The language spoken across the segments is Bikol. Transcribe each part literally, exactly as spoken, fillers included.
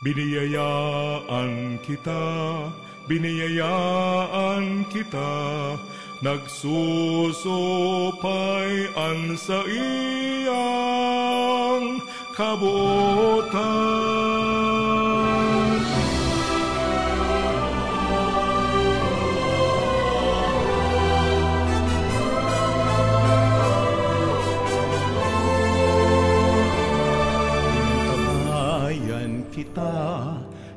Biniyayaan kita, biniyayaan kita, nagsusupay an saiyang kabotan. Inantabayan kita,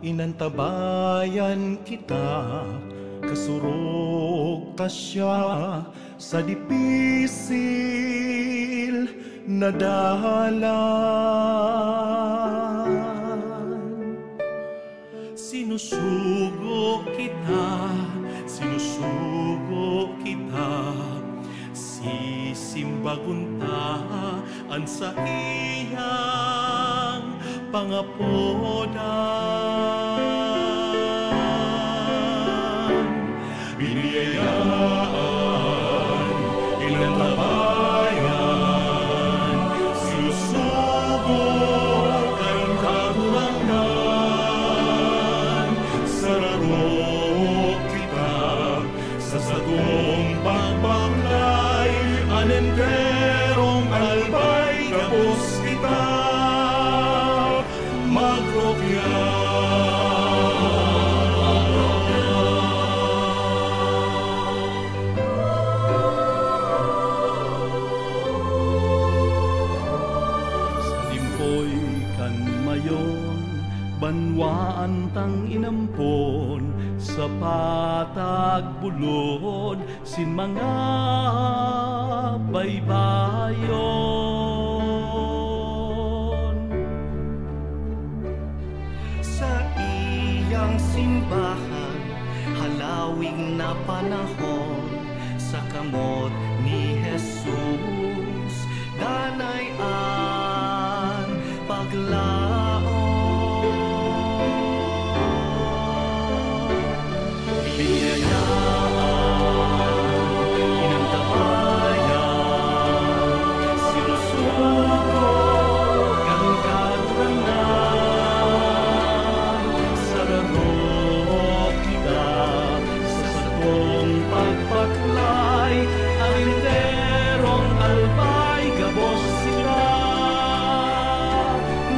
inantabayan kita, kasurog ta siya sa dipisil na dalan. Sinusugo kita, sinusugo kita, sisimbagon ta an saiyang pangapodan. Biniyayaan, inantabayan, sinusugo kan Kagurangnan. Sararo kita sa satong pagbaklay, an enterong albay gabos kita magrukya. Sa limpoy kan mayon, banwaan tang inampon, sa patag bulod sin mga baybayon. Saiyang simbahan, halawig na panahon, sa kamot ni Jesus, danay an paglaom. Biniyayaan, inantabayan, sinusugo kan Kagurangnan. Sararo kita sa satong pagbaklay, an enterong albay gabos kita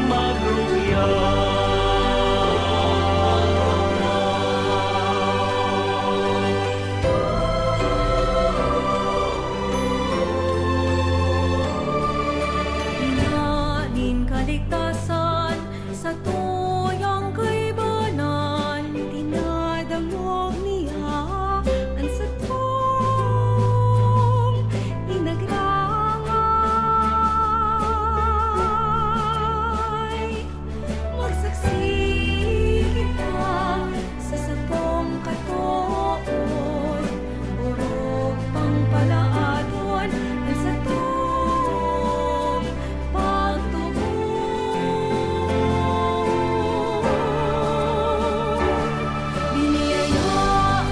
magrukya. Ina nin kaligtasan, sa tuyang kaibanan, dinadangog niya an satong inagrangay. Magsaksi kita sa satong katood, orog pang palaadon an satong pagtubod. Biniyayaan,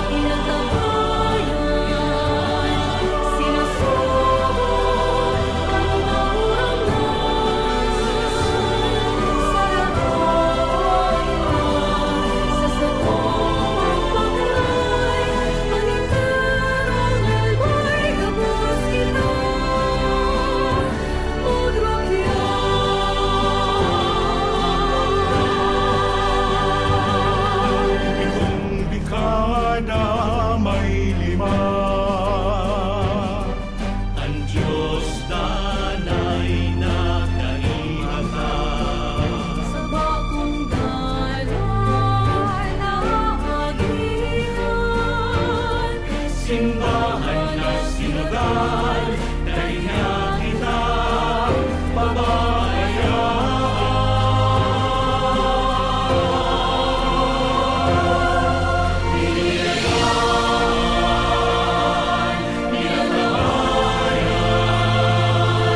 inantabayan, sinusugo kan Kagurangnan. Sararo kita sa satong pagbaklay, an enterong albay gabos kita magrukya. Itong dekada may lima, an Diyos danay nagkaibatan. Sa bakong dalan na agihan, simbahan na sinodal, dai niya kita pababayaan. Inilagan, inantabayan,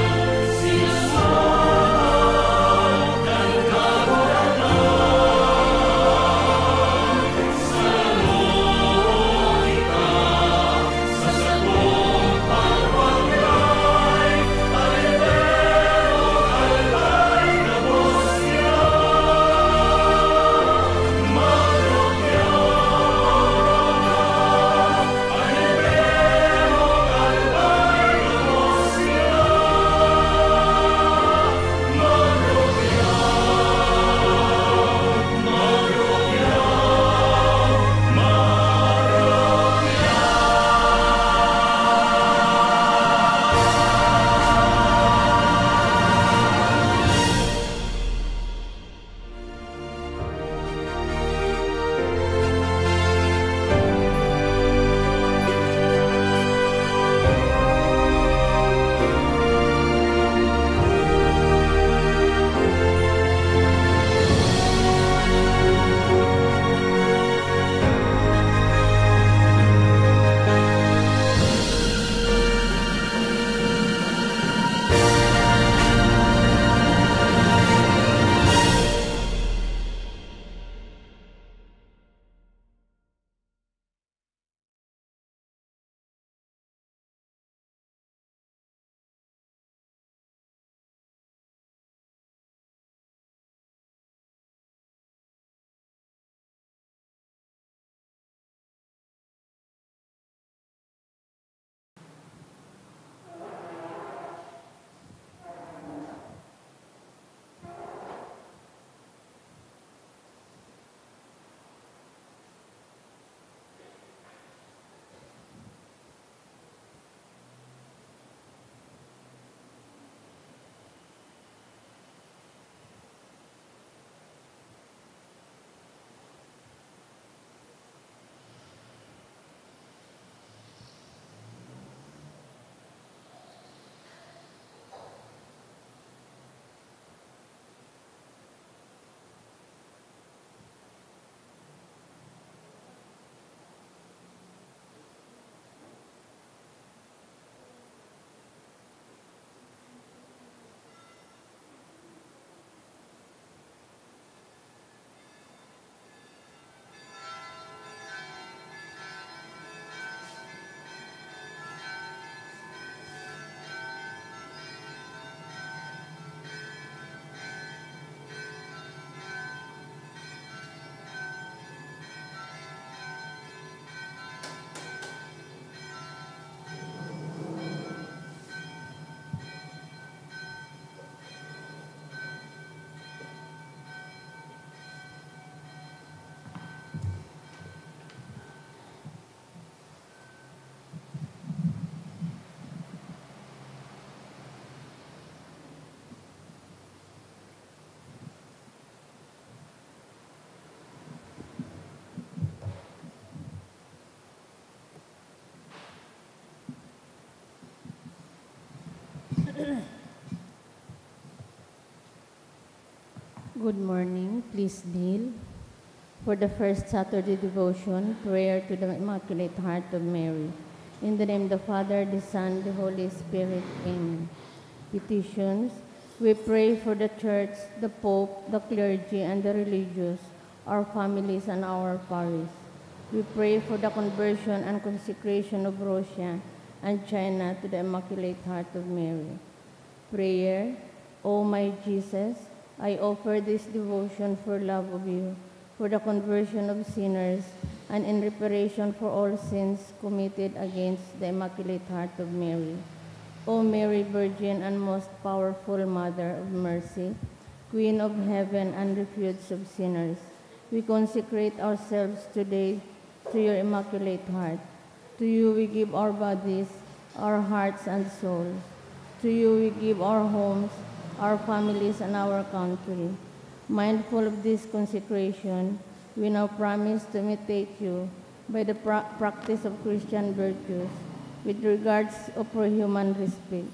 Good morning. Please kneel. For the first Saturday devotion, prayer to the Immaculate Heart of Mary. In the name of the Father, the Son, the Holy Spirit. Amen. Petitions. We pray for the Church, the Pope, the clergy, and the religious, our families, and our parish. We pray for the conversion and consecration of Russia and China to the Immaculate Heart of Mary. Prayer. O my Jesus, I offer this devotion for love of you, for the conversion of sinners, and in reparation for all sins committed against the Immaculate Heart of Mary. O Mary, Virgin and most powerful Mother of Mercy, Queen of Heaven and Refuge of sinners, we consecrate ourselves today to your Immaculate Heart. To you we give our bodies, our hearts and souls. To you we give our homes, our families and our country. Mindful of this consecration, we now promise to imitate you by the pra- practice of Christian virtues with regards of for human respect.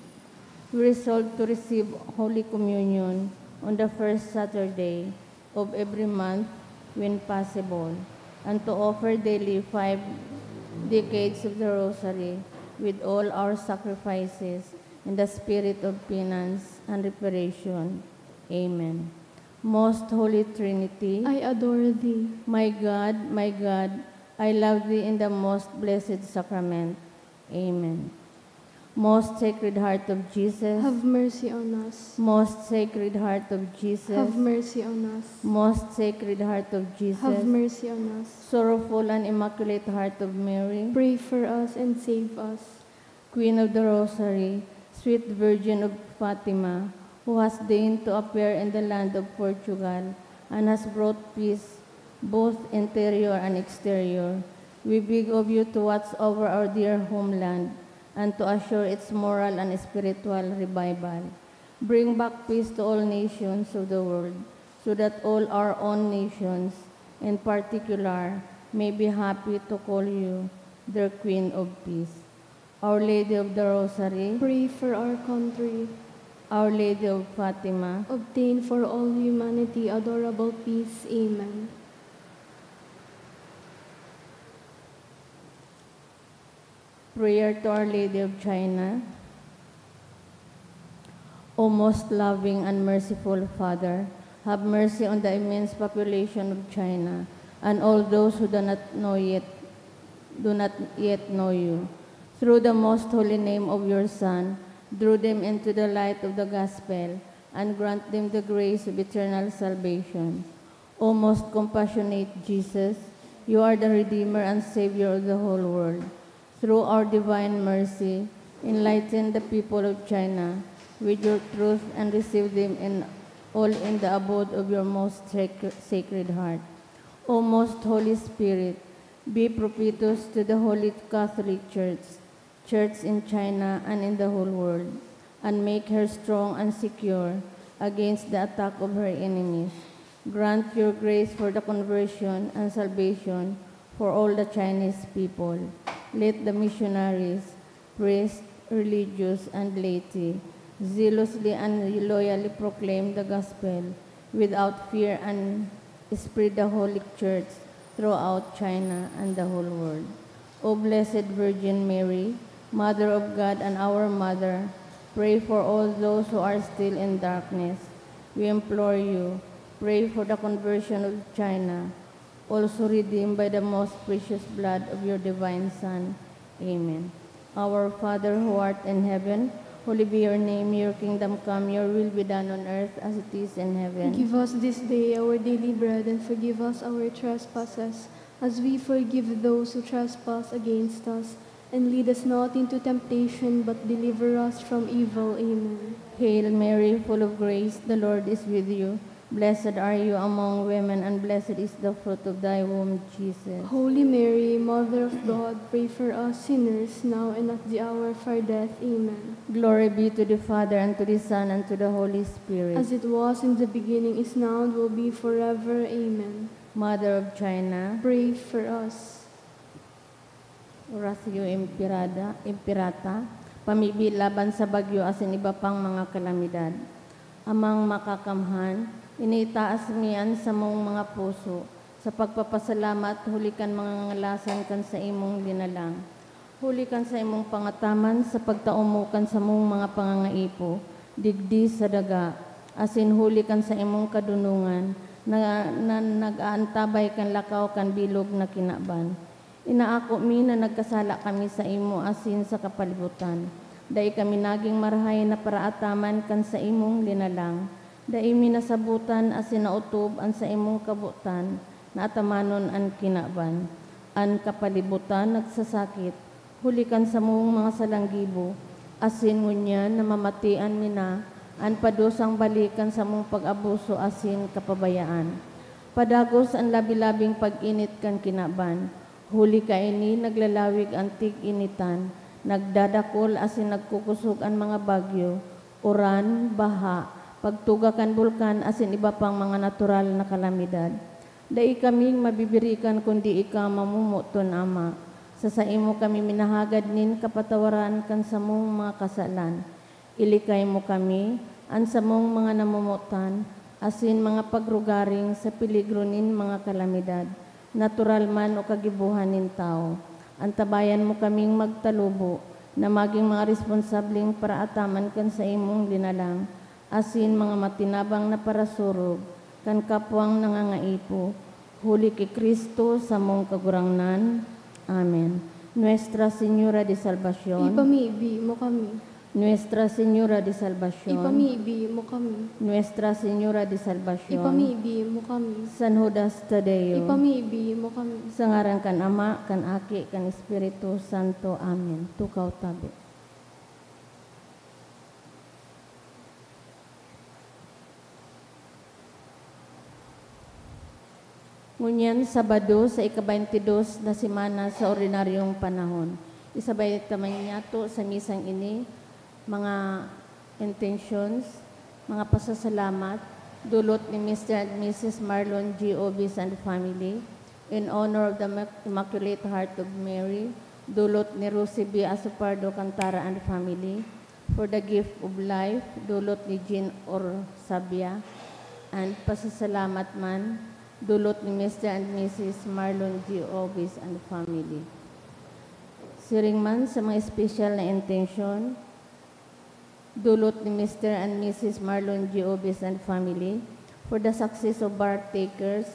We resolve to receive Holy Communion on the first Saturday of every month when possible, and to offer daily five decades of the Rosary with all our sacrifices in the spirit of penance and reparation. Amen. Most Holy Trinity, I adore thee. My God, my God, I love thee in the most blessed sacrament. Amen. Most Sacred Heart of Jesus, have mercy on us. Most Sacred Heart of Jesus, have mercy on us. Most Sacred Heart of Jesus, have mercy on us. Sorrowful and Immaculate Heart of Mary, pray for us and save us. Queen of the Rosary, sweet Virgin of Fatima, who has deigned to appear in the land of Portugal and has brought peace both interior and exterior, we beg of you to watch over our dear homeland and to assure its moral and spiritual revival. Bring back peace to all nations of the world, so that all our own nations, in particular, may be happy to call you their Queen of Peace. Our Lady of the Rosary, pray for our country. Our Lady of Fatima, obtain for all humanity adorable peace. Amen. Prayer to Our Lady of China. O most loving and merciful Father, have mercy on the immense population of China and all those who do not know yet, do not yet know you. Through the most holy name of your Son, draw them into the light of the gospel and grant them the grace of eternal salvation. O most compassionate Jesus, you are the Redeemer and Savior of the whole world. Through our divine mercy, enlighten the people of China with your truth and receive them in all in the abode of your most sacred, sacred heart. O most Holy Spirit, be propitious to the Holy Catholic Church, Church in China and in the whole world, and make her strong and secure against the attack of her enemies. Grant your grace for the conversion and salvation for all the Chinese people. Let the missionaries, priests, religious, and laity zealously and loyally proclaim the gospel without fear and spread the Holy Church throughout China and the whole world. O Blessed Virgin Mary, Mother of God and our Mother, pray for all those who are still in darkness. We implore you, pray for the conversion of China, also redeemed by the most precious blood of your divine Son. Amen. Our Father who art in heaven, holy be your name. Your kingdom come, your will be done on earth as it is in heaven. Give us this day our daily bread, and forgive us our trespasses, as we forgive those who trespass against us. And lead us not into temptation, but deliver us from evil. Amen. Hail Mary, full of grace, the Lord is with you. Blessed are you among women, and blessed is the fruit of thy womb, Jesus. Holy Mary, Mother of God, pray for us sinners, now and at the hour of our death. Amen. Glory be to the Father, and to the Son, and to the Holy Spirit. As it was in the beginning, is now, and will be forever. Amen. Mother of China, pray for us. Oratio Imperata, Imperata. Pamibi laban sa bagyo asin iba pang mga kalamidad. Amang Makakamhan, iniitaas mi an samong mga puso sa pagpapasalamat huli kan mga ngangalasan kan saimong linalang, huli kan saimong pangataman sa pagtao mo kan samong mga pangangaipo digdi sa daga, asin huli kan saimong kadonongan na, na nag-aantabay kan lakaw kan bilog na kinaban. Inaako mi na nagkasala kami saimo asin sa kapalibutan. Dai kami nagin marahay na paraataman kan saimong linalang. Dai mi nasabotan asin naotob an saimong kabotan na atamanon an kinaban. An kapalibutan nagsasakit huli kan samong mga salanggibo, asin ngunyan namamatian mi na an padusang balik kan samong pag-abuso asin kapabayaan. Padagos an labi-labing pag-init kan kinaban. Huli kaini, naglalawig an tig-initan, nagdadakul asin nagkukosog an mga bagyo, uran, baha, pagtuga kan bulkan asin iba pang mga natural na kalamidad. Dai kaming mabibirikan kundi ika, mamomoton Ama. Sa saimo kami minahagad nin kapatawaran kan samong mga kasalan. Ilikay mo kami, an samong mga namomotan, asin mga pagrugaring sa peligro nin mga kalamidad, natural man o kagibohan nin tawo. Antabayan mo kaming magtalubo na magin mga responsableng paraataman kan saimong linalang, asin mga matinabang na parasurog kan kapwang nangangaipo, huli ki Cristo, samong Kagurangnan. Amen. Nuestra Señora de Salvacion. Ipamibi mo kami. Nuestra Señora de Salvacion. Ipamibi mo kami. Nuestra Señora de Salvacion. Ipamibi mo kami. San Judas Tadeo. Ipamibi mo kami. Sa ngaran kan Ama, kan Aki, kan Espiritu Santo. Amen. Tukaw tabi. Ngunyan, Sabado, sa ika-baynte dos na semana sa ordinaryong panahon. Isabay ta man niyato sa misang ini, mga intentions, mga pasasalamat, dulot ni Mister and Missus Marlon G. Obis and family, in honor of the Immac-, Immaculate Heart of Mary, dulot ni Rosie B. Asopardo Cantara and family, for the gift of life, dulot ni Jean Orsabia, and pasasalamat man, dulot ni Mister and Missus Marlon G. Obis and family. Siring man sa mga espesyal na intensyon, dulot ni Mister and Missus Marlon G. Obis and family, for the success of bar takers,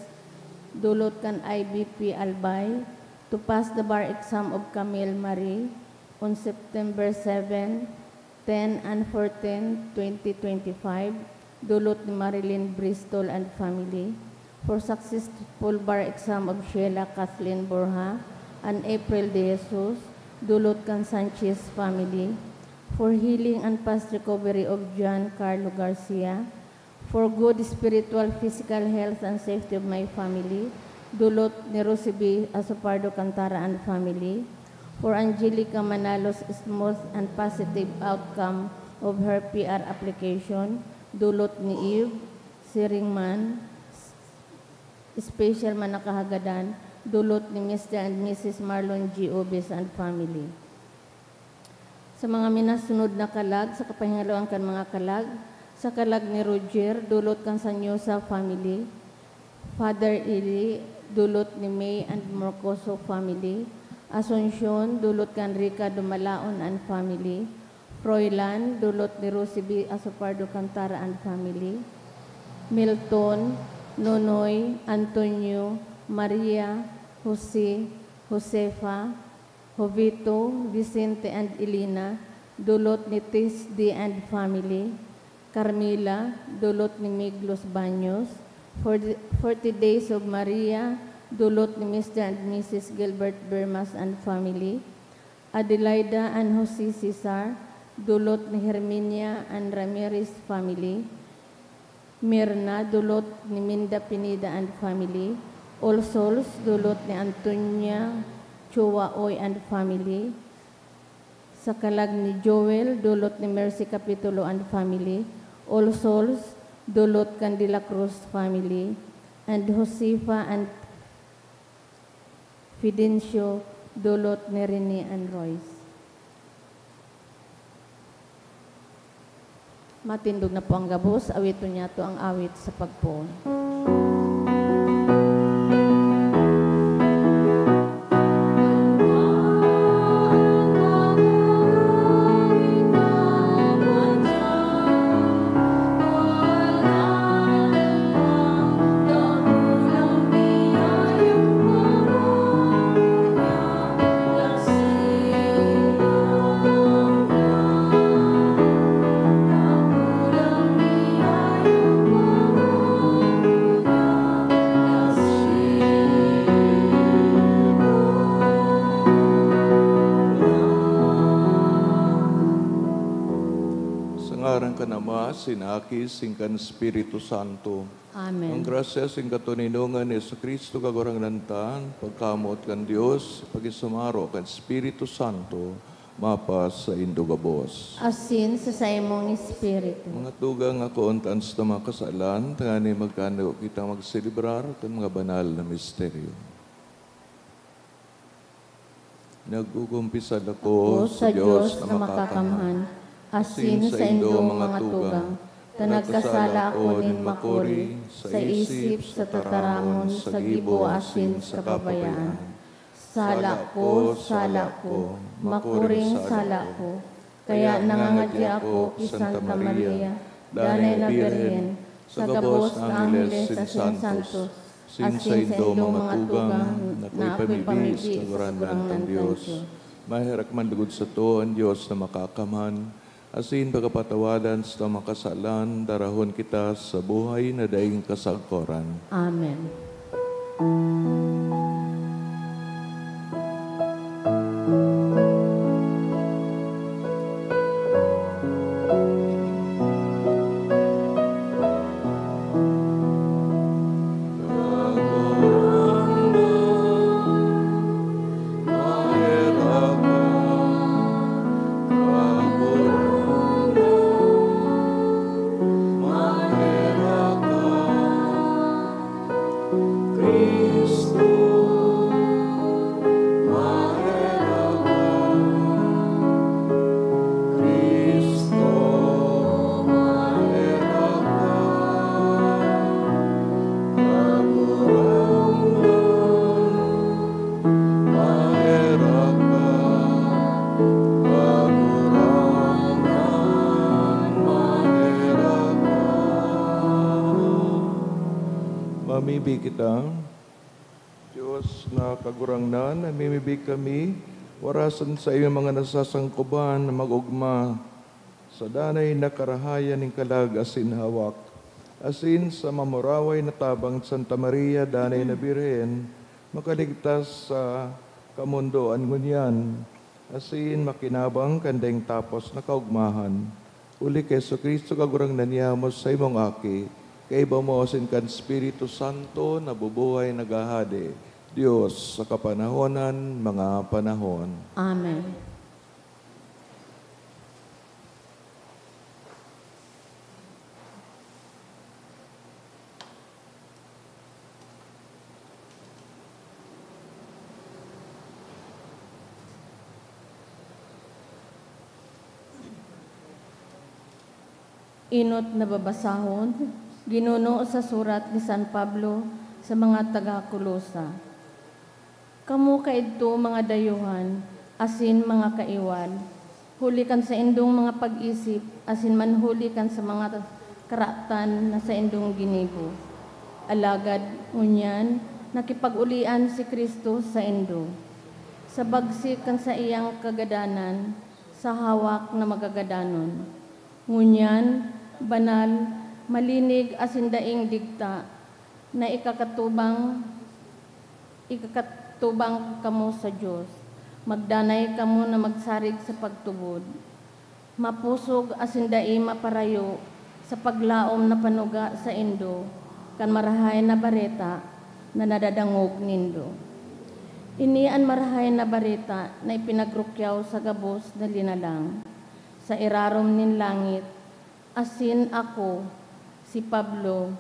dulot kan I B P Albay, to pass the bar exam of Camille Marie on September seven, ten, and fourteen, twenty twenty-five, dulot ni Marilyn Bristol and family, for successful bar exam of Sheila Kathleen Borja and April De Jesus, dulot kan Sanchez family, for healing and fast recovery of John Carlo Garcia, for good spiritual, physical health and safety of my family, dulot ni Rosie B. Asopardo Cantara and family, for Angelica Manalo's smooth and positive outcome of her P R application, dulot ni Eve, siring man, special man na kahagadan, dulot ni Mister and Missus Marlon G. Obis and family. Sa mga minasunod na kalag, sa kapahingaloan kan mga kalag, sa kalag ni Roger, dulot kan Sanyosa family, Father Eli, dulot ni May and Morcoso family, Asuncion, dulot kan Rica Dumalaon and family, Froilan, dulot ni Rosie B. Asopardo Cantara and family, Milton, Nonoy, Antonio, Maria, Jose, Josefa, Jovito, Vicente and Elena, dulot ni Tis D and family, Carmila, dulot ni Miglos Baños, for the forty Days of Maria, dulot ni Mister and Missus Gilbert Bermas and family, Adelaida and Jose Cesar, dulot ni Herminia and Ramirez family, Mirna, dulot ni Minda Pineda and family, All Souls, dulot ni Antonia Chua Oy and family, sa kalag ni Joel, dulot ni Mercy Capitulo and family, All Souls, dulot kan De La Cruz family, and Josefa and Fidencio, dulot ni Rene and Royce. Matindog na po ang gabos, awiton niyato ang awit sa pagpoon. Sa ngaran kan Ama, sin Aki, sin kan Espiritu Santo. Amen. Ang grasya sin katoninongan ni Jesu-Cristo, Kagurangnan ta, pagkamoot kan Dios, pakisumaro kan Espiritu Santo, mapasaindo gabos. Asin sa saimong espiritu. Mga tugang, akoon ta an satong mga kasalan, tanganing magkano kita magselebrar kan mga banal na misteryo. Nagkukumpisal ako Ako sa sa Dios Dios na na makakamhan, makakamhan, asin asin sa saindo, indong mga mga tugang, tugang, ta ta nagkasala nagkasala ako ako nin nin makuri, makuri, sa sa isip, isip, sa sa tataramon, tataramon, sa sa gibo, gibo, asin asin sa sa kapabayaan. kapabayaan. Sala ko, sala ko, makuring sala ko. Kaya nangangadya ako ki Santa Maria, danay na Birhen, sa gabos na angheles asin santos, asin saindong mga tugang, na ako'y pamibi sa Kagurangnan tang Dios. Maherak man lugod sato an Dios na makakamhan, asin pagkapatawadan sa mga kasalan, darahon kita sa buhay na daing kasagkoran. Amen. Cristo, maherak ka. Cristo, maherak ka. Kagurangnan, maherak ka. Kagurangnan, maherak ka. Mamibi kita. Dios na Kagurangnan, namimibi kami, warasan sa iyo mga nasasangkuban na mag-ogma sa danay na karahayan nin kalag asin hawak, asin sa mamuraway na tabang ni Santa Maria, danay na Birhen, makaligtas sa kamondoan ngunyan, asin makinabang kan daing tapos na kaogmahan. Huli ki Jesu-Cristo, Kagurangnan niamo, sa imong Aki, kaiba mo asin kan Espiritu Santo, nabubuhay, naghahade, Dios sa kapanahonan mga panahon. Amen. Enot na babasahon, ginuno sa surat ni San Pablo sa mga taga Colosa. Kamo kaidto, mga dayuhan, asin mga kaiwal, huli kan saindong mga pag-isip, asin manhuli kan sa mga karatan na saindong ginibo. Alagad ngunyan, nakipag-ulian si Cristo saindo, sa bagsik kan saiyang kagadanan, sa hawak na magagadanon. Ngunyan, banal, malinig asin daing digta, na ikakatubang, ikakatubang kamo sa Dios. Magdanay kamo na magsarig sa pagtubod, mapusog asin dai maparayo sa paglaom na panuga saindo kan Marahay na Bareta na nadadangog nindo. Ini an Marahay na Bareta na ipinagrukyaw sa gabos na linalang, sa irarom nin langit, asin ako, si Pablo,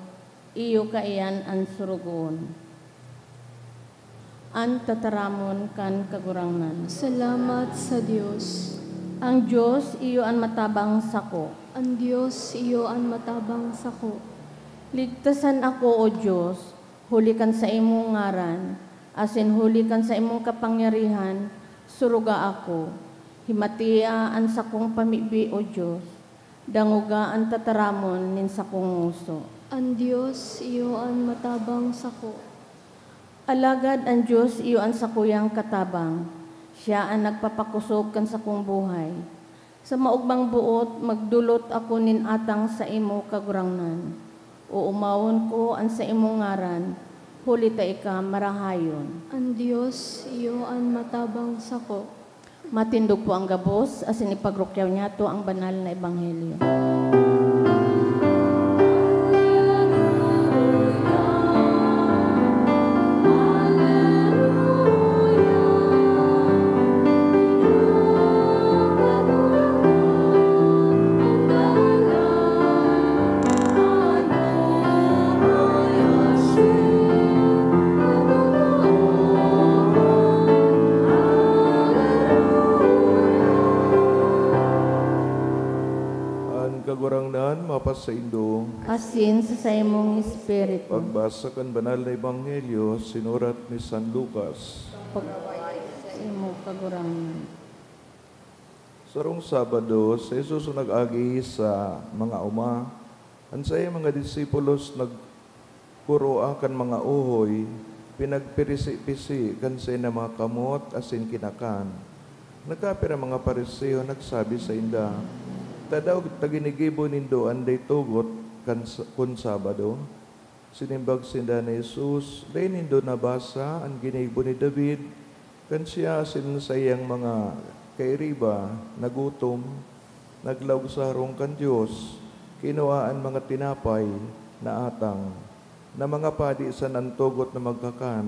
iyo kaiyan an sorogoon. An tataramon kan Kagurangnan. Salamat sa Dios. Ang Dios iyo an matabang sako. An Dios iyo an matabang sako. Ligtasan ako, O Dios, huli kan saimong ngaran, asin huli kan saimong kapangyarihan, suruga ako. Himatia an sakong pamibi, O Dios, dangoga an tataramon nin sakong ngoso. An Dios iyo an matabang sako. Alagad an Dios iyo an sakuyang katabang, siya an nagpapakosog kan sakong buhay. Sa maogmang boot, magdolot ako nin atang saimo, Kagurangnan. Oomawon ko an saimong ngaran, huli ta ika marahayon. An Dios iyo an matabang sako. Matindog po ang gabos, asin ipagrukyaw niyato ang banal na ebanghelyo. An Kagurangnan mapasaindo. Asin sa saimong espiritu. Pagbasa kan Banal na Ebanghelyo sinurat ni San Lucas. Pag-, sa imo, Kagurangnan. Sarong Sabado, si Jesus nag-agi sa mga oma. An saiyang mga disipulos nagkuroa kan mga uhoy, pinagpirisi-pisi kan saindang mga kamot asin kinakan. Nagkapirang mga Fariseo nagsabi sainda, "Tadaw ta ginigibo nindo an dai tugot kan sa-, kun Sabado?" Sinimbag sinda ni Jesus, "Dai nindo nabasa an ginibo ni David kan siya asin an saiyang mga kairiba nagutom, naglaog sa harong kan Dios, kinua an mga tinapay na atang, na mga padi sana an tugot na magkakan,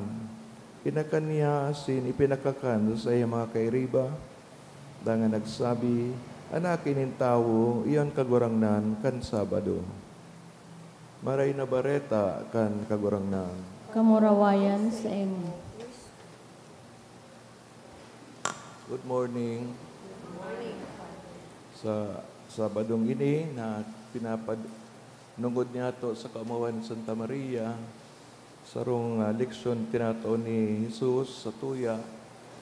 pinakan niya asin ipinakakan sa saiyang mga kairiba, dangan nagsabi, 'An Aki nin Tawo iyo an Kagurangnan kan Sabado.'" Maray na Bareta kan Kagurangnan. Kamurawayan saimo. Good morning. Sa Sabadong ini na pinapanungod niyato sa kaomawan ni Santa Maria, sarong, ah, leksyon tinatao ni Jesus sa tuya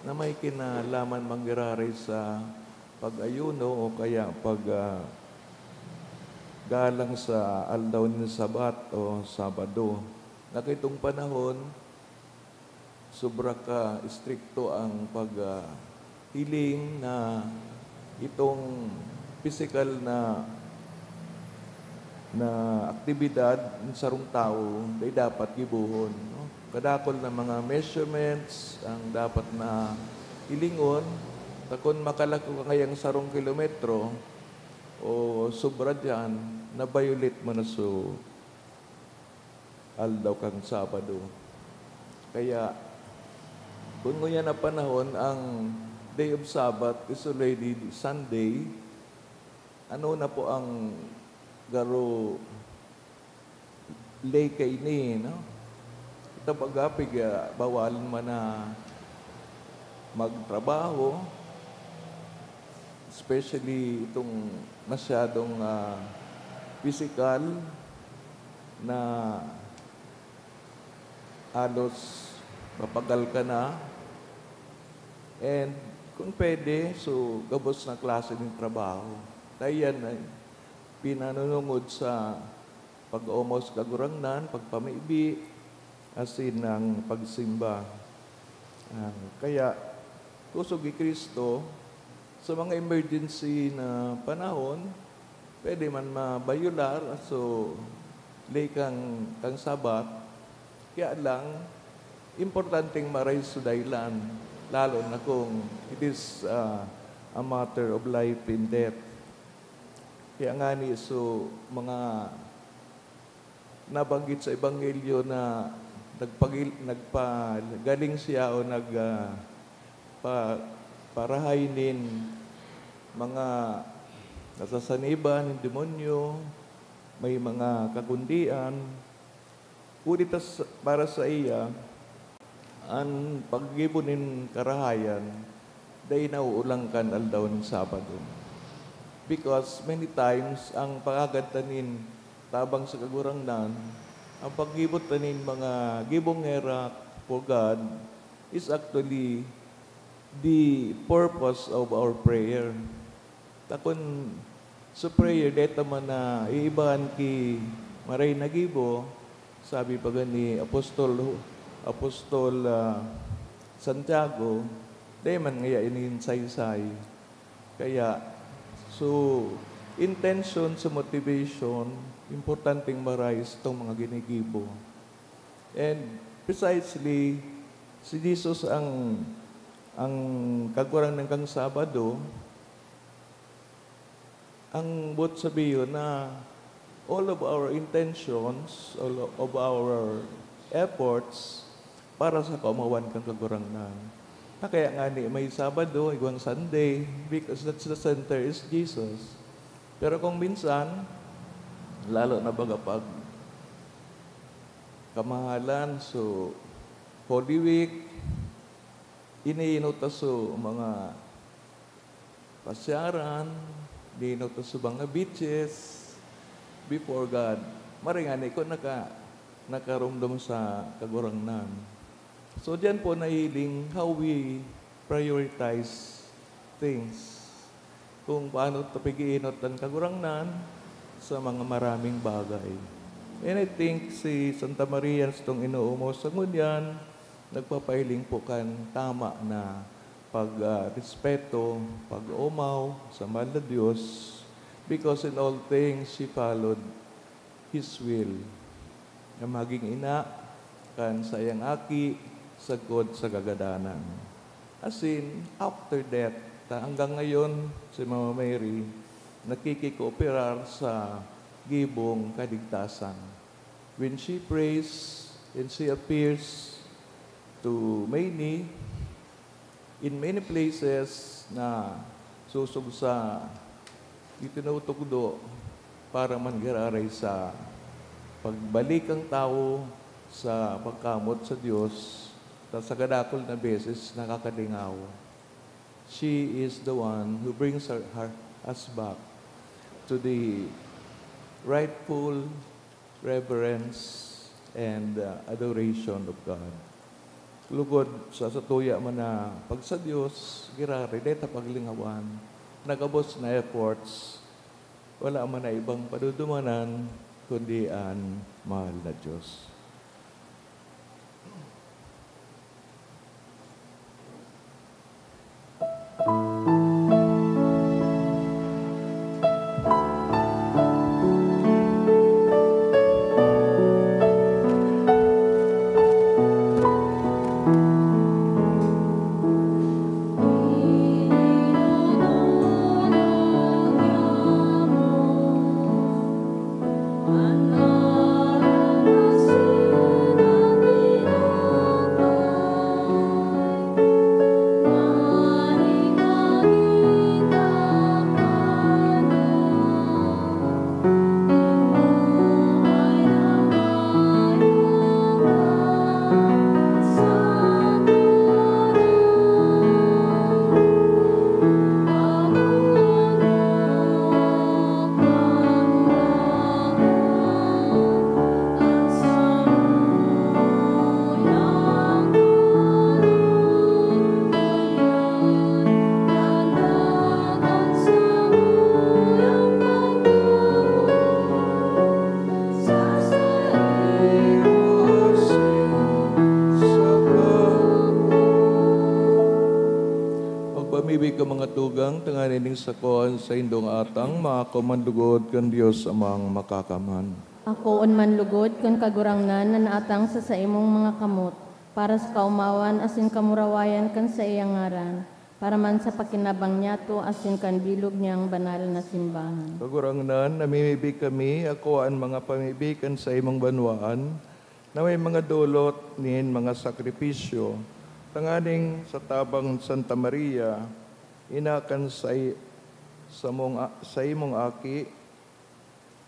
na may kinalaman mangyarari sa pag-ayuno o kaya pag, ah, galang sa aldaw nin Sabat o Sabado. Na kaitong panahon, sobra ka istrikto ang pag, ah, hiling na itong pisikal na, na aktibidad ng sarong tawo dai dapat gibohon, no? Kadakul na mga measurements ang dapat na hilingon, ta kun makalako ka ngayang sarong kilometro o sobra diyan, na-violate mo na so aldaw kan Sabado. Kaya, kun ngunyan na panahon, ang day of Sabbath is already Sunday, ano na po ang garo lay kaini, no? Ito baga, pig-, ah, bawalan man na magtrabaho, especially itong masyadong, ah, pisikal na halos mapagal ka na. And kung pwede, so gabos na klase ng trabaho. Kaya yan ay pinanunungod sa pag-omaw sa Kagurangnan, pagpamibi, asin ang pagsimba. Ah, kaya, kusog ni Cristo, sa mga emergency na panahon, pwede man mabayular, so, lay kang, kang Sabat. Kaya lang, importanteng maray so dahilan, lalo na kung it is, ah, a matter of life and death. Kaya ngani, so, mga nabanggit sa Ebanghelyo na nagpagil-, nagpagaling siya o nag, ah, pa-, parahay nin mga nasasaniban nin demonyo, may mga kakundian. Huli ta s-, para saiya, an paggibo nin karahayan dai nauulang kan aldaw nin Sabado. Because many times, ang pag-agad ta nin tabang sa Kagurangnan, ang paggibo ta nin mga gibong herak for God is actually the purpose of our prayer. Ta kun sa prayer, deta man na iibahan ki maray na gibo, sabi pa gani ni Apostol, Apostol, ah, Santiago, dai man ngaya ini saysay. Kaya, so, intention sa motivation, importanteng maray sa tong mga ginigibo. And precisely, si Jesus ang, ang Kagurangnan kan Sabado, ang boot sabihon na all of our intentions, all of our efforts para sa kaomawan kan Kagurangnan. Na kaya ngani may Sabado, igwang Sunday, because that's the center is Jesus. Pero kung minsan, lalo na baga pag kamahalan, so, Holy Week, iniinot ta so mga pasyaran, iniinot ta so mga beaches before God. Maray ngani kun naka-, nakaromdom sa Kagurangnan. So, diyan po nahiling how we prioritize things. Kung paano ta pag-iinot an Kagurangnan sa mga maraming bagay. And I think si Santa Maria sa tong inoomos sa ngunyan, nagpapahiling po kan tama na pag, ah, respeto, pag-omaw sa mahal na Diyos, because in all things, she followed His will, na maging ina kan saiyang aki sagkod sa kagadanan. As in, after death, ta hanggang ngayon, si Mama Mary nakikikooperar sa gibong kaligtasan. When she prays and she appears to many, in many places na susog sa itinutukdo para man giraray sa pagbalik kan tawo sa pagkamot sa Dios, ta sa kadakul na beses nakakalingaw. She is the one who brings her, her, us back to the rightful reverence and, uh, adoration of God. Lugod sa satuya man na pagsa-Dios, giraray, deta paglingawan, nagabos na efforts, wala man na ibang padudumanan kundi an mahal na Dios. Magpamibi ka, mga tugang, tanganing ning sakoan sa indong atang, maako man lugod kan Dios Amang Makakamhan. Akoon man lugod kan Kagurangnan na naatang sa saimong mga kamot, para sa kaomawan asin kamurawayan kan saiyang ngaran, para man sa pakinabang niyato asin kan bilog niyang banal na simbahan. Kagurangnan, namimibi kami, akoa an mga pamibi kan saimong banwaan, na may mga dolot nin mga sakripisyo, tanganing sa tabang ni Santa Maria, ina kan sai-, samong a-, saimong Aki,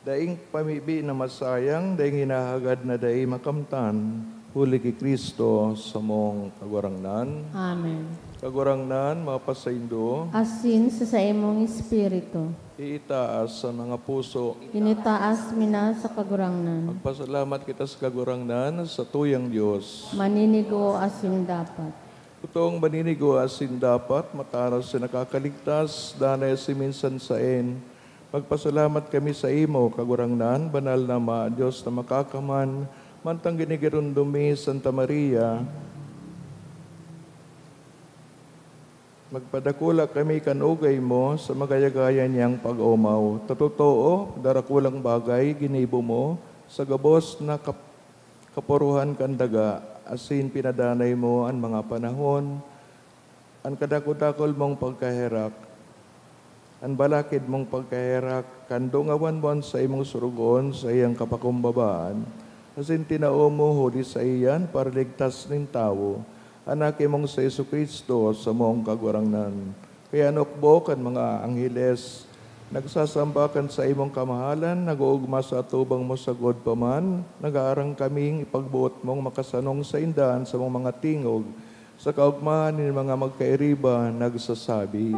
daing pamibi na masayang, daing hinahagad na dai makamtan, Huli ki Cristo, samong Kagurangnan. Amen. Kagurangnan, mapasaindo. Asin sa saimong espiritu. Iitaas sa mga puso. Initaas mi na sa Kagurangnan. Magpasalamat kita sa Kagurangnan, sa tuyang Dios. Maninigo asin dapat. Totoong maninigo asin dapat, matanos sa nakakaligtas, danay asin minsan saen. Magpasalamat kami sa imo, Kagurangnan, banal na Ama, Dios na makakaman, mantang ginigirundom mi Santa Maria. Magpadakula kami kan ugay mo sa magayagayan niyang pag-omaw. Ta totoo, darakulang bagay ginibo mo sa gabos na kap-, kapuruhan kan daga, asin pinadanay mo an mga panahon, an kadakudakul mong pagkaherak, an balakid mong pagkaherak, kan dungawan mo an saimong sorogoon sa iyang kapakumbabaan, asin tinao mo huli saiya an paraligtas nin tawo, an Aki mong si Jesu-Cristo, samong Kagurangnan. Kaya an hukbo kan mga angheles nagsasamba kan saimong kamahalan, nag-oogma sa atubang mo sagkod pa man, nag-aarang kaming ipagboot mong makasanong sainda an samong mga tingog, sa kaogmahan nin mga magkairiba nagsasabi.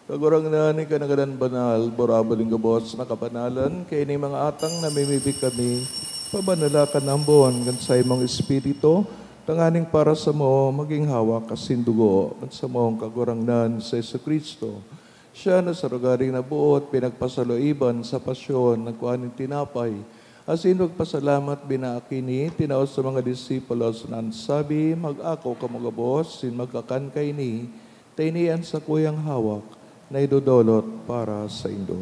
Kagurangnan, ika na gadan banal, burabod nin gabos na kabanalan, kaya nin mga atang namimibi kami, pabanala kan ambon kan saimong Espiritu, tanganing para samo magin hawak asin dugo kan samong Kagurangnan, si Jesu-Cristo. Siya na sa rogaring naboot, pinagpasaluiban sa pasyon, nagkua nin tinapay, asin magpasalamat, binaak ini, tinao sa mga disipulos na an sabi, "Mag-ako kamo gabos, asin magkakan kaini, ta ini an sakuyang hawak na idodolot para saindo."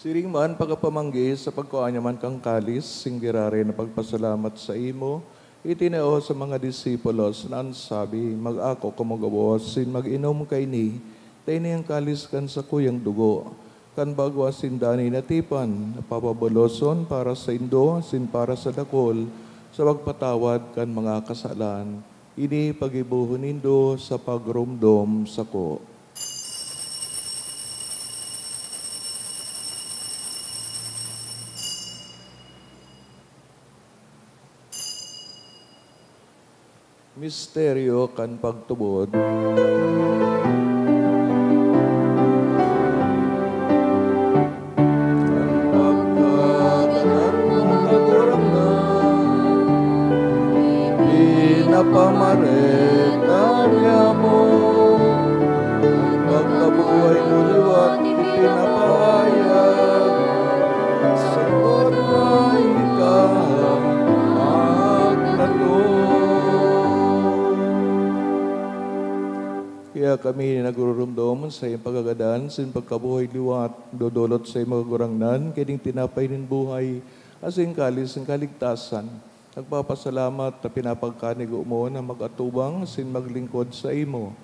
Siring man, pagkapamanggi, sa pagkua niya man kan kalis, singgiraray na pagpasalamat saimo, itinao sa mga disipulos na an sabi, "Mag-ako kamo gabos, asin mag-inom kaini, ta ini an kalis kan sakuyang dugo, kan bago asin danay na tipan, na papaboloson para saindo asin para sa dakul, sa pagpatawad kan mga kasalan. Ini paggibohon nindo sa pagromdom sako." Misteryo kan pagtubod. An pagkagadan mong Kagurangnan, ipinapamareta niamo. An pagkabuhay mo liwat ipinapahayag, sagkod na ika magdatong. Kaya kami nagruromdom sa iyong pagkagadan, sa iyong pagkabuhay liwat, dodolot sa iyong mga Kagurangnan, kaini an tinapay nin buhay, asin kalis nin kaligtasan. Nagpapasalamat ta pinapagkanigo mo na mag-atubang asin maglingkod saimo.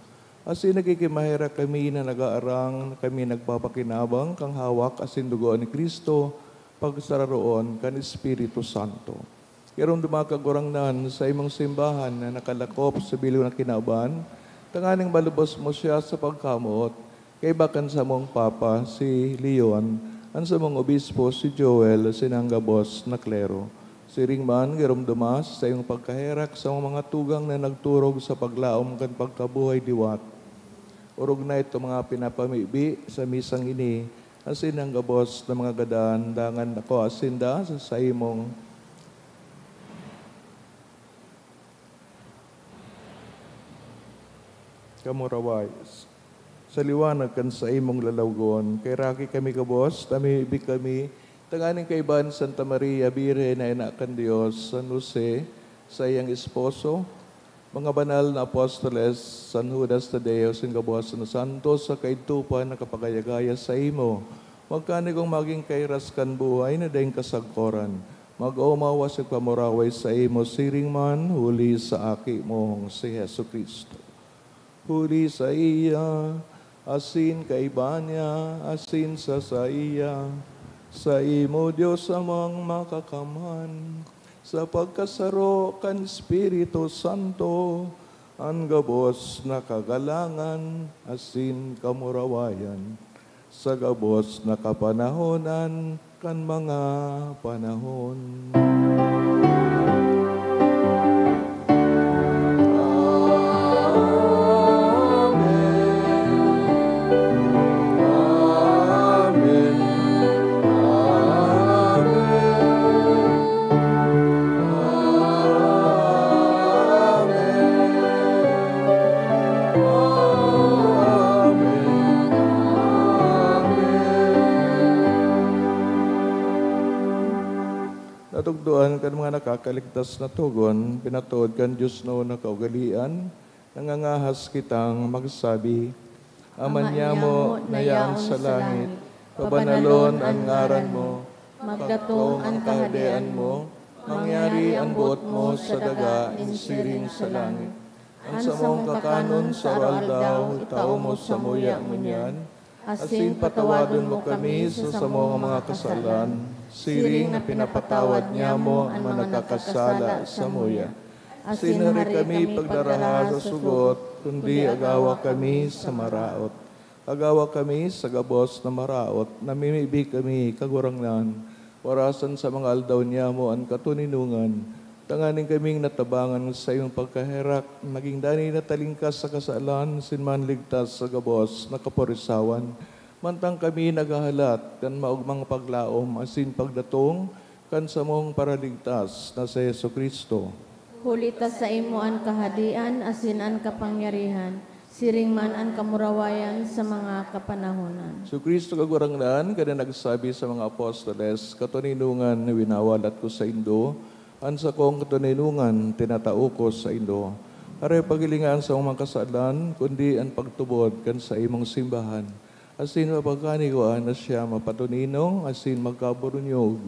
Asin nagkikimaherak kami na nag-aarang na kami nagpapakinabang kan hawak asin dugo ni Cristo, pagsararoon kan Espiritu Santo. Iromdoma, Kagurangnan, sa imong simbahan na nakalakop sa bilog na kinaban, tanganing malubos mo siya sa pagkamoot, kaiba kan samong Papa, si Leon, An samong obispo si Joel asin an gabos na klero. Siring man, giromdoma sa saimong pagkaherak sa mga tugang na nagturog sa paglaom kan pagkabuhay liwat. Orog na itong mga pinapamibi sa misang ini, asin an gabos na mga gadan, dangan ako asin da sa saimong kamuraway. Sa liwanag kan saimong lalawgon, kaheraki kami gabos, namimibi kami, tanganing kaiba ni Santa Maria, Birhen na ina kan Dios, San Jose, saiyang esposo, mga banal na apostoles, San Judas Tadeo, asin gabos na santos sa kaidto pa nakapagayagaya saimo, magkanigong magin kairas kan buhay na daing kasagkoran. Mag-omaw asin pamuraway saimo siring man, huli sa Aki mong si Jesu-Cristo. Huli saiya, asin kaiba niya, asin sa saiya, saimo, Dios Amang Makakamhan, sa pagkasaro kan Espiritu Santo, an gabos na kagalangan asin kamurawayan, sa gabos na kapanahonan kan mga panahon. Amen. Amen. Amen. Amen. Amen. Amen. Natugdoan kan mga nakakaligtas na togon, pinatod kan Dios na kaugalean, nangangahas kitang magsabi, Ama niamo na yaon sa langit, pabanalon an ngaran mo, magdatong an kahadean mo, mangyari an boot mo sa daga nin siring sa langit. An samong kakanon sa aroaldaw, itao mo samuya ngunyan, asin patawadon mo kami sa samong mga kasalan, siring na pinapatawad niamo an mga nakakasala samuya. Asin hare kami pagdaraha sa sugot, kundi agawa kami sa maraot. Agawa kami sa gabos na maraot, namimibi kami, Kagurangnan, warasan sa mga aldaw niamo an katoninongan, tanganing kaming natabangan sa imong pagkaherak, naging danay na talingkas sa kasalan, asin manligtas sa gabos na kaporisawan. Mantang kami naghahalat kan maogmang paglaom asin pagdatong kan samong Paraligtas na si Jesu-Cristo. Huli ta saimo an kahadean asin an kapangyarihan, siring man an kamurawayan sa mga kapanahonan. Si Cristo Kagurangnan, kadan nagsabi sa mga apostoles, "Katoninongan na winawalat ko saindo, an sakong katoninongan tinatao ko saindo." Hare paghilinga an samong mga kasalan, kundi an pagtubod kan saimong simbahan. Asin mapagkanigwaan na siya mapatoninong asin magkaburunyog,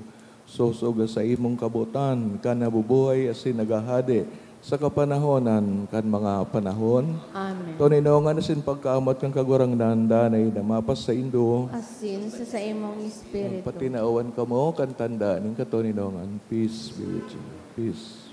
sosog sa imong kabotan, kan nabubuhay asin naghahade sa kapanahonan kan mga panahon. Amen. Toninongan asin pagkaamot kan Kagurangnan, danay na mapasaindo. Asin sa saimong espiritu. Patinawan kamo kan tanda nin katoninongan. Peace be with you. Peace.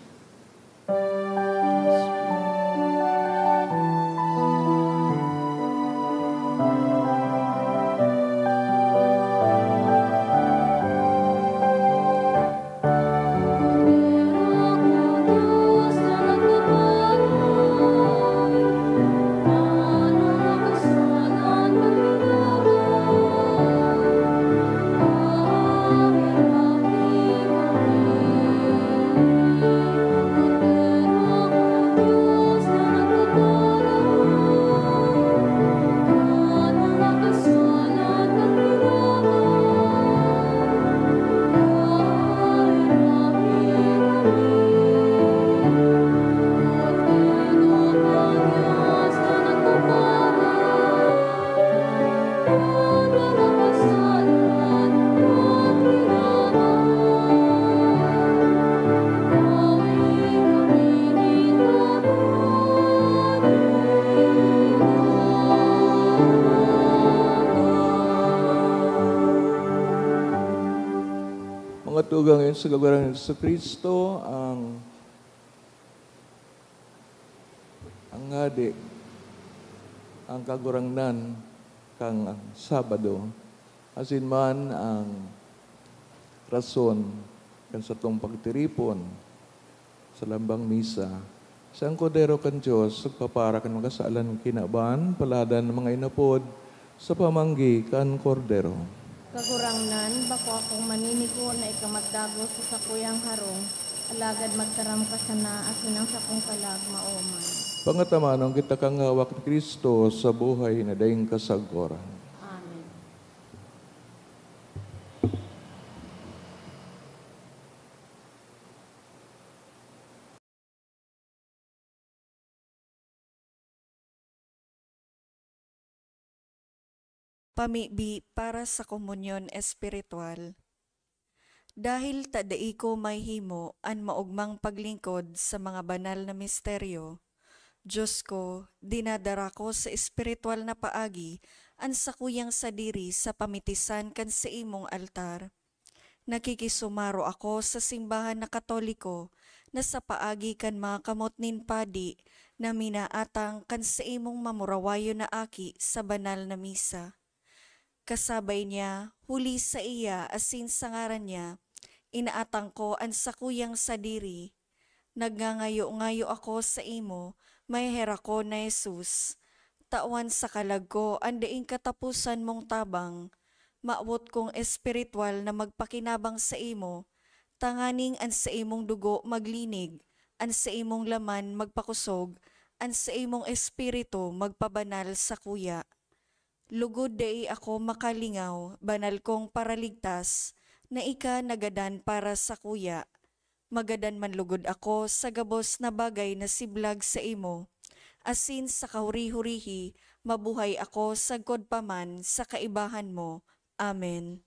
Mga tugang, ngayon sa Kagurangnan Jesu-Cristo, ang, ang ngadi, ang Kagurangnan kan Sabado. Asin man ang rason kan satong pagtiripon sa lambang misa. Siya ang Kordero kan Dios, nagpapara kan mga kasalan kinaban, paladan mga inapod sa pamanggi kan Kordero. Kagurangnan, bako akong maninigo na ika magdagos sa sakuyang harong, alagad magtaram ka sana asin ang sakong kalag maoman. Pangataman, kita kang hawak ni Cristo sa buhay na daing kasagoran. Amen. Pamibi para sa komunyon espiritual. Dahil ta dai ko mahimo an maogmang paglingkod sa mga banal na misteryo, Diyos ko, dinadara ko sa espiritual na paagi an sakuyang sadiri sa pamitisan kan saimong altar. Nakikisumaro ako sa simbahan na Katoliko na sa paagi kan mga kamot nin padi na minaatang kan saimong mamurawayon na aki sa banal na misa. Kasabay niya, huli saiya asin sa ngaran niya, inaatang ko an sakuyang sadiri. Nagngangayo-ngayo ako saimo, maheherakon na Jesus. Tawan sa kalag ko an daing kataposan mong tabang. Mawot kong espiritual na magpakinabang saimo, tanganing an saimong dugo maglinig, an saimong laman magpakosog, an saimong espiritu magpabanal sakuya. Lugod dai ako makalingaw, banal kong Paraligtas, na ika nagadan para sakuya. Magadan man lugod ako sa gabos na bagay na siblag saimo, asin sa kahuri-hurihi mabuhay ako sagkod pa man sa kaibahan mo. Amen.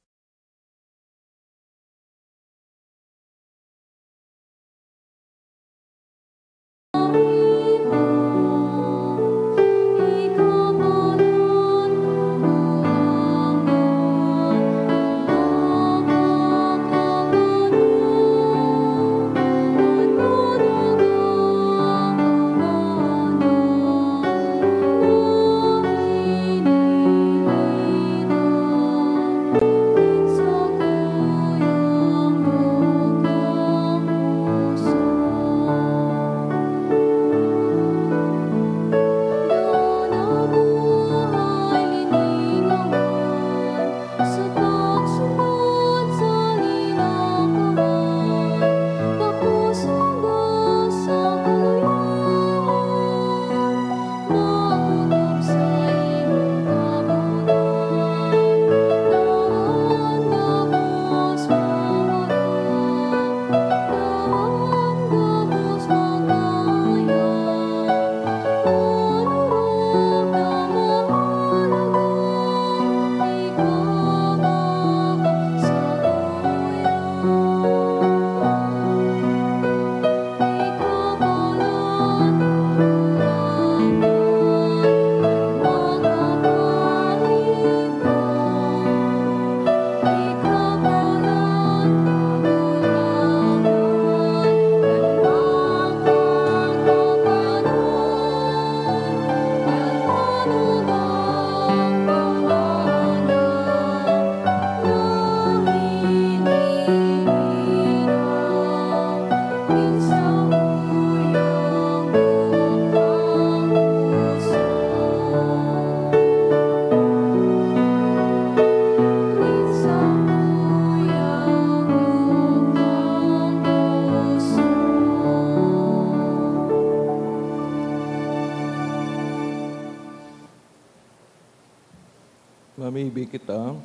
Mamibi kita.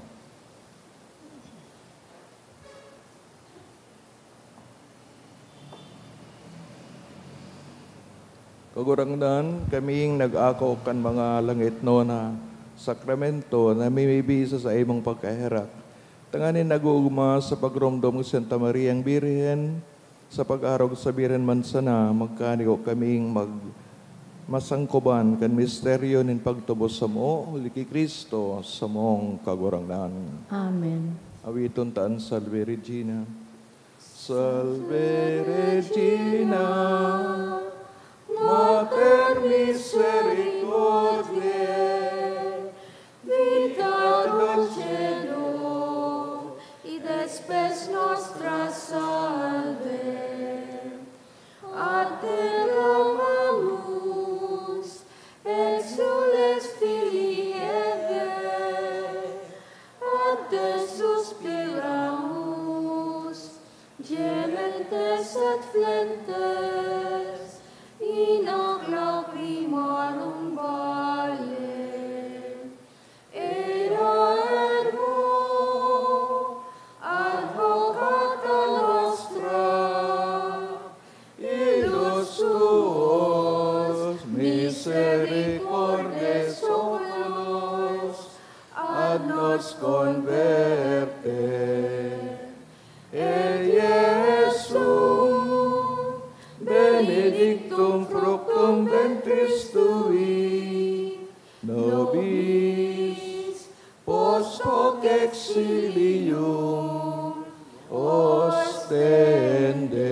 Kagurangnan, kaming nag-ako kan mga langitnon na sakramento na mimibi sa saimong pagkaherak. Tanganing nag-oogma sa pagromdom ni Santa Mariang Birhen, sa pag-arog sa Birhen man sana, magkanigo kaming mag-, masangkoban kan misteryo nin pagtubos samo, huli ki Cristo, samong Kagurangnan. Amen. Awiton ta an Salve Regina. Salve Regina, Mater misericordiae, vita dulcedo Fuentes, in ac lacrimarum valle, era ergo, advocata nostra, illos tuos misericordes oculos, ad nos converte. Ejecum benedictum fructum ventris tui, nobis post hoc exilium ostende.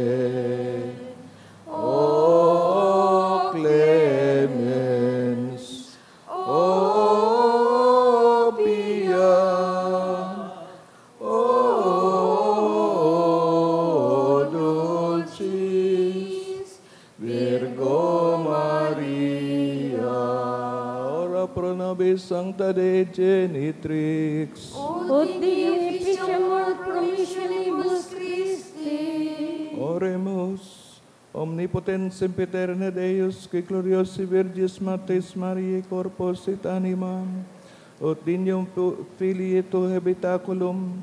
O clemens, o pia, O dulcis Virgo Maria, ora pro nobis Sancta Dei Genitrix. Ut dignum officiamur promissionibus Christi. Oremus. Omnipotens sempiterne Deus, qui gloriosae Virgis Mater Mariae corpus et anima, ut dignum fu-, Filii tuae habitaculum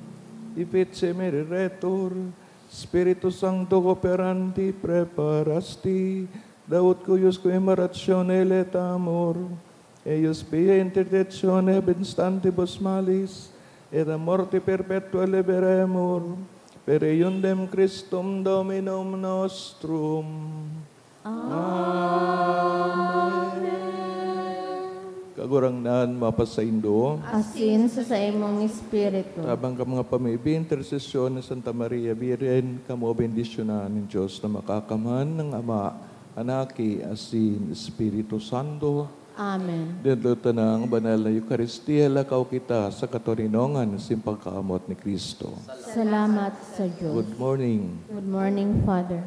effici mereretur, Spiritus Sancto cooperanti, praeparasti, da ut cuius coemeratio laetamur, eius pia interdictione ab instantibus malis, et a morte perpetua liberemur, per eundem Christum Dominum nostrum. Amen. Kagurangnan mapasaindo. Asin sa saimong espiritu. Tabang kan mga pamibi, intersesyon ni Santa Maria Birhen, kamo bendisyonan nin Dios na makakaman, ng Ama, Anaki, asin Espiritu Santo. Amen. Dentro tanang banal na Eukaristia, lakaw kita sa katoninongan sin pagkakamot ni Cristo. Salamat sa Diyos. Good morning. Good morning, Father.